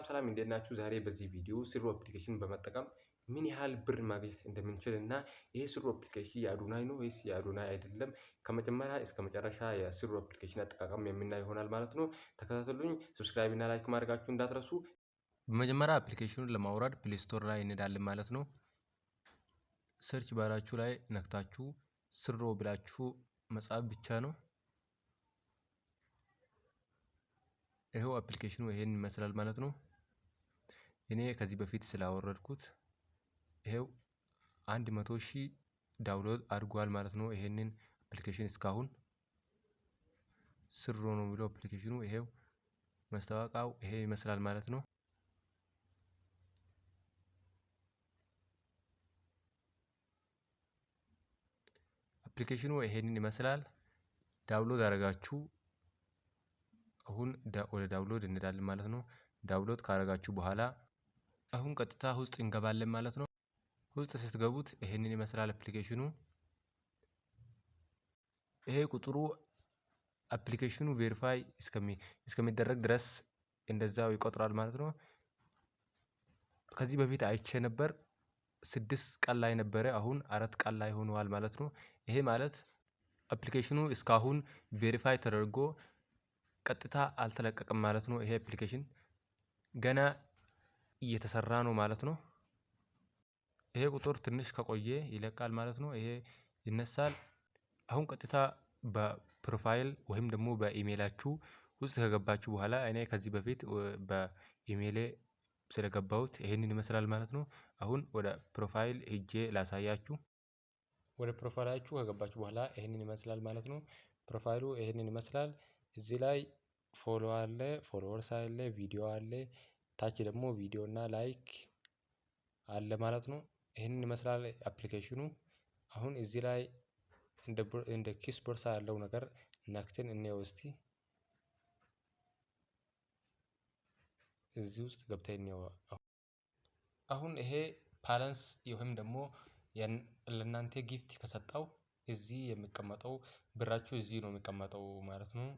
ሰላም እንዴት ናችሁ? ዛሬ በዚህ ቪዲዮ ስሩ application በመጠቀም ምን ያህል ብር ማግኘት እንደምንችል እና ይሄ ስሩ application የአዶናይ ነው ወይስ የአዶናይ አይደለም፣ ከመጀመሪያ እስከ መጨረሻ የስሩ application አጠቃቀም የምናይ ይሆናል ማለት ነው። ተከታተሉኝ። Subscribe እና like ማድረጋችሁ እንዳትረሱ። በመጀመሪያ application ኑን ለማውረድ Play Store ላይ እንሄዳለን ማለት ነው። Search bar ኣችሁ ላይ ነክታችሁ ስሮ ብላችሁ መጻፍ ብቻ ነው። ይኸው application ኑ ይሄን ይመስላል ማለት ነው። እኔ ከዚህ በፊት ስላወረድኩት ይሄው 100,000 download አድርጓል ማለት ነው። ይሄንን application እስካሁን ስሮ ነው የሚለው application ኑ። ይሄው ማስታወቂያው ይሄ ይመስላል ማለት ነው። Application ኑ ይሄንን ይመስላል። Download አደረጋችሁ አሁን ወደ download እንሄዳለን ማለት ነው። Download ካደረጋችሁ በኋላ አሁን ቀጥታ ውስጥ እንገባለን ማለት ነው። ውስጥ ስትገቡት ይሄንን ይመስላል application ኑ። ይሄ ቁጥሩ application ኑ verify እስከሚደረግ ድረስ እንደዛው ይቆጥራል ማለት ነው። ከዚህ በፊት አይቼ ነበር፣ 6 ቀን ላይ ነበረ፣ አሁን 4 ቀን ላይ ሆኗል ማለት ነው። ይሄ ማለት application ኑ እስካሁን verify ተደርጎ ቀጥታ አልተለቀቀም ማለት ነው። ይሄ application ገና እየተሰራ ነው ማለት ነው። ይሄ ቁጥር ትንሽ ከቆየ ይለቃል ማለት ነው። ይሄ ይነሳል። አሁን ቀጥታ በ profile ወይም ደግሞ በኢሜይላችሁ ውስጥ ከገባችሁ በኋላ እኔ ከዚህ በፊት በኢሜይሌ ስለገባሁት ይሄንን ይመስላል ማለት ነው። አሁን ወደ profile ሄጄ ላሳያችሁ። ወደ profile ኣችሁ ከገባችሁ በኋላ ይሄንን ይመስላል ማለት ነው። Profile ኡ ይሄንን ይመስላል። እዚህ ላይ follow አለ፣ followers አለ፣ ቪዲዮ አለ። ታች ደግሞ ቪዲዮ እና like አለ ማለት ነው። ይህንን ይመስላል application ኑ። አሁን እዚህ ላይ እንደ ኪስ ቦርሳ ያለው ነገር ነክተን እንየው እስቲ። እዚህ ውስጥ ገብተን እንየው። አሁን ይሄ balance ወይም ደግሞ ለእናንተ gift ከሰጠው እዚህ የሚቀመጠው ብራችሁ እዚህ ነው የሚቀመጠው ማለት ነው።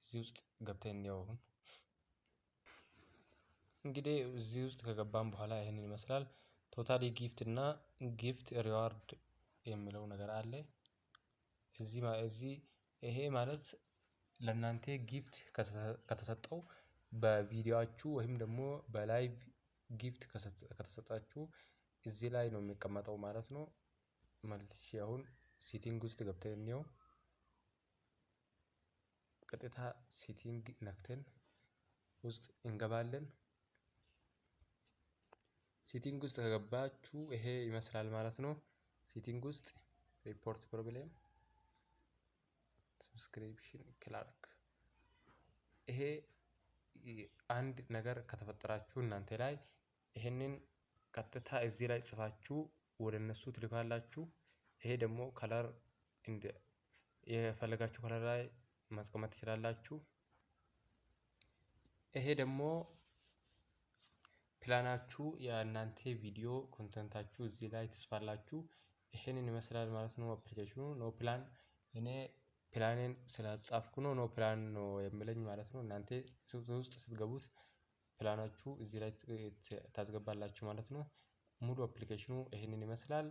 እዚህ ውስጥ ገብተን እንየው። አሁን እንግዲህ እዚህ ውስጥ ከገባን በኋላ ይህንን ይመስላል። Totally gift እና gift reward የሚለው ነገር አለ። እዚህ ይሄ ማለት ለእናንተ gift ከተሰጠው በቪዲዮአችሁ ወይም ደግሞ በ live gift ከተሰጣችሁ እዚህ ላይ ነው የሚቀመጠው ማለት ነው። መልሼ አሁን setting ውስጥ ገብተን እንየው። ቀጥታ setting ነክተን ውስጥ እንገባለን። Setting ውስጥ ከገባችሁ ይሄ ይመስላል ማለት ነው። Setting ውስጥ report problem፣ subscription clerk፣ ይሄ አንድ ነገር ከተፈጠራችሁ እናንተ ላይ ይሄንን ቀጥታ እዚህ ላይ ጽፋችሁ ወደ እነሱ ትልካላችሁ። ይሄ ደግሞ color እንደ የፈለጋችሁ color ላይ ማስቀመጥ ትችላላችሁ። ይሄ ደግሞ ፕላናችሁ የእናንተ ቪዲዮ content ኣችሁ እዚህ ላይ ትጽፋላችሁ። ይሄንን ይመስላል ማለት ነው application ኑ። No plan፣ እኔ ፕላኔን ስላጻፍኩ ነው no plan ነው የሚለኝ ማለት ነው። እናንተ ውስጥ ስትገቡት ፕላናችሁ እዚህ ላይ ታስገባላችሁ ማለት ነው። ሙሉ application ኑ ይሄንን ይመስላል።